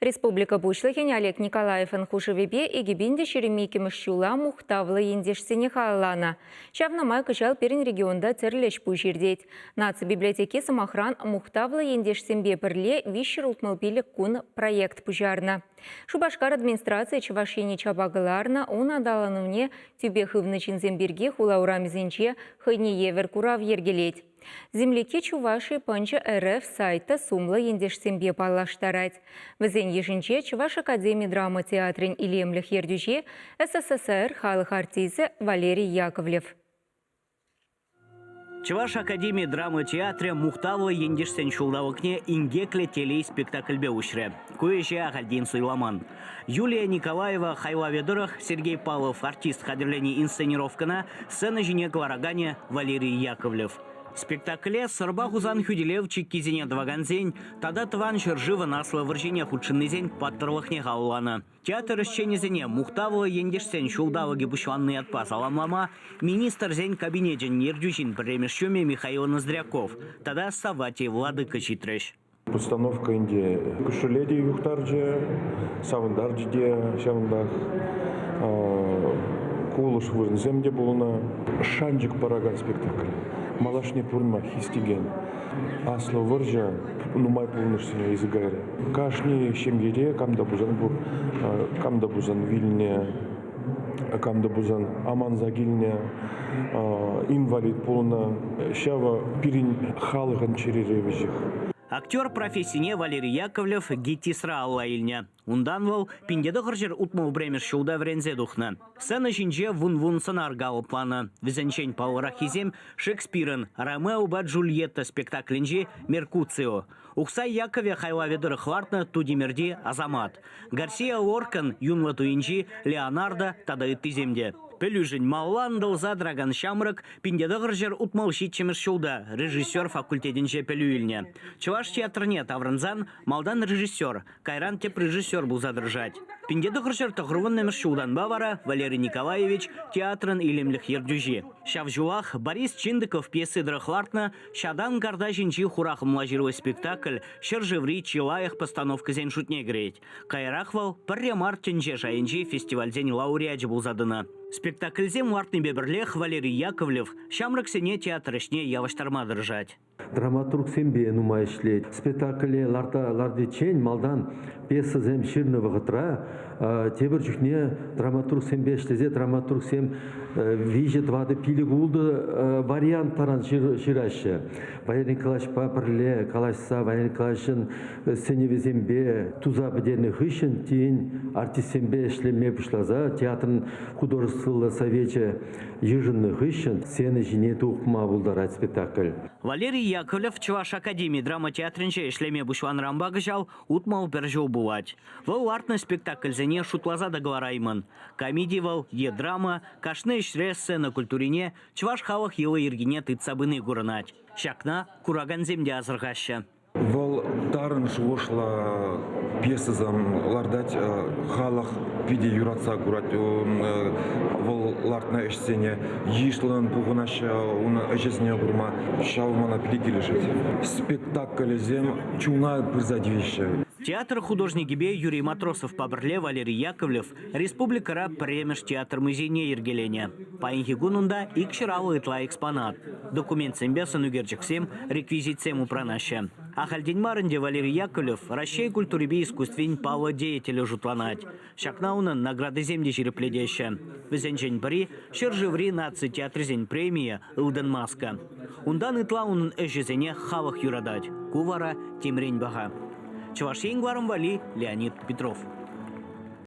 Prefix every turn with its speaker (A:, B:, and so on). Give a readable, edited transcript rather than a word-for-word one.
A: Республика Пуҫлӑхӗн Олег Николаевӑн хушӑвӗпе 2022 ҫула мухтавлӑ ентешсене халалланӑ. Ҫавна май кӑҫал пирӗн регионта тӗрлӗ ӗҫ-пуҫ иртет. Наци библиотеки, сӑмахран, мухтавлӑ ентешсемпе пӗрле 365 кун проект пуҫарнӑ. Шупашкар администрацийӗ Чӑваш Ене чапа кӑларнӑ, ун аталанӑвне тӳпе хывнӑ ҫынсем пирки хула урамӗсенче хӑйне евӗр курав йӗркелет. Земляки Чувашии пӑнчӑ РФ сайт та сумлӑ ентешсемпе паллаштарать. Вӗсен йышӗнче Чӑваш академи драма театрӗн илемлӗх ертӳҫи, СССР халӑх артисчӗ Валерий Яковлев.
B: Чӑваш академи драма театрӗ мухтавлӑ ентешсен ҫулталӑкне Инкеклӗ телей спектакльпе уҫрӗ. Ку ӗҫе ахальтен суйламан. Юлия Николаева хайлавӗ тӑрӑх Сергей Павлов артист хатӗрленӗ инсценировкӑна сцена ҫине кӑлараканӗ Валерий Яковлев. Спектакле Сӑрпа Хусан хӳтӗлев чиккисене тӑвакансен тата Тӑван ҫӗршывӑн Аслӑ вӑрҫине хутшӑннисен паттӑрлӑхне халалланӑ. Театр ӗҫченӗсене мухтавлӑ ентешсен ҫулталӑкӗ пуҫланнӑ ятпа саламлама Министрсен Кабинечӗн ертӳҫин пӗрремӗш ҫумӗ Михаил Ноздряков тата Савватий Владыка ҫитрӗҫ.
C: Постановка ӗнтӗ кӳршӗле те юхтарчӗ, савӑнтарчӗ те ҫавӑнтах. Кулӑш вырӑнсем те пулнӑ. Шанчӑк паракан спектакль. Малашне пурӑнма хистекен. Аслӑ вӑрҫӑ нумай пурнӑҫсене илсе кайрӗ. Кашни ҫемьере кам та пулсан пур, кам та пулсан вилнӗ, кам та пулсан аманса килнӗ, инвалид пулнӑ. Ҫавӑ пирӗн халӑхӑн чӗрере веҫех.
B: Актер профессине Валерий Яковлев ГИТИСра алла илнӗ. Унтан вӑл 1961 ҫулта вӗренсе тухнӑ. Сцена ҫинче вун-вун сӑнар калӑпланӑ. Вӗсенчен паллӑраххисем Шекспирӑн «Ромеопа Джульетта» спектаклӗнчи Меркуцио, Ухсай Яковӗ хайлавӗ тӑрӑх лартнӑ Тутимӗрти Асамат, Гарсия Лоркӑн Юнлӑ туйӗнчи Леонардо тата ыттисем те. Пӗлӳшӗн малалла ӑнтӑлса тӑракан ҫамрӑк 1967 ҫулта режиссер факультетӗнче пӗлӳ илнӗ. Чӑваш театрне таврӑнсан малтан режиссер, кайран тӗп режиссер пулса тӑрӑшать. 1990 ҫултанпа вара Валерий Николаевич театрӑн илемлӗх ертӳҫи. Ҫав ҫулах Борис Чиндыков пьеси тӑрӑх лартнӑ Ҫатан карта ҫинчи хура хӑмла ҫыру спектакль ҫӗршыври чи лайӑх постановкӑсен шутне кӗрет. Каярах вӑл пӗрре мар тӗнче шайӗнчи фестивальсен лауреачӗ пулса тӑнӑ. Спектакльсем лартнипе пӗрлех Валерий Яковлев ҫамрӑксене театр ӗҫне явӑҫтарма тӑрӑшать.
D: Драматургсемпе нумай ӗҫлет. Спектакле ларта лартиччен малтан пьесӑсем ҫырнӑ вӑхӑтра тепӗр чухне драматургсемпе ӗҫлесе драматургсем виҫӗ, тӑватӑ, пилӗк, ултӑ вариант таран ҫыраҫҫӗ. Валерий Николаевичпа пӗрле калаҫса Валерий Николаевичӑн сӗнӗвӗсемпе туса пӗтернӗ хыҫҫӑн тин артистсемпе ӗҫлеме пуҫласа театрӑн художествӑллӑ совечӗ йышӑннӑ хыҫҫӑн сцена ҫине тухма пултарать спектакль.
B: Валерий Яковлев Чӑваш академи драма театрӗнче ӗҫлеме пуҫланӑранпа кӑҫал 61 ҫул пулать. Вӑл лартнӑ спектакльсене шутласа та кӑлараймӑн. Комеди вӑл е драма, кашни ӗҫре сцена культурине, чӑваш халӑх йӑли-йӗркине тытса пыни курӑнать. Ҫакна куракансем те асӑрхаҫҫӗ.
E: Вӑл тарӑн шухӑшлӑ пьесӑсем лартать, халӑх питӗ юратса курать вӑл лартнӑ ӗҫсене. Йышлӑн пухӑнаҫҫӗ унӑн ӗҫӗсене курма. Ҫав мана питӗ килӗшет. Спектаклӗсем чуна пырса тивеҫҫӗ.
B: Театр художникӗпе Юрий Матросовпа пӗрле Валерий Яковлев республикӑра пӗрремӗш театр музейне йӗркеленӗ. Паянхи кун унта 250 ытла экспонат, документсемпе сӑнӳкерчӗксем, реквизитсем упранаҫҫӗ. Ахальтен мар ӗнтӗ Валерий Яковлев Раҫҫей культурипе искусствин паллӑ деятелӗ шутланать. Ҫакна унӑн наградисем те ҫирӗплетеҫҫӗ. Вӗсенчен пӗри ҫӗршыври наци театрӗсен премийӗ «Ылтӑн маска». Унтан ытла унӑн ӗҫӗсене халӑх юратать. Ку вара темрен паха. Чӑваш Ен кӑларӑм валли Леонид Петров.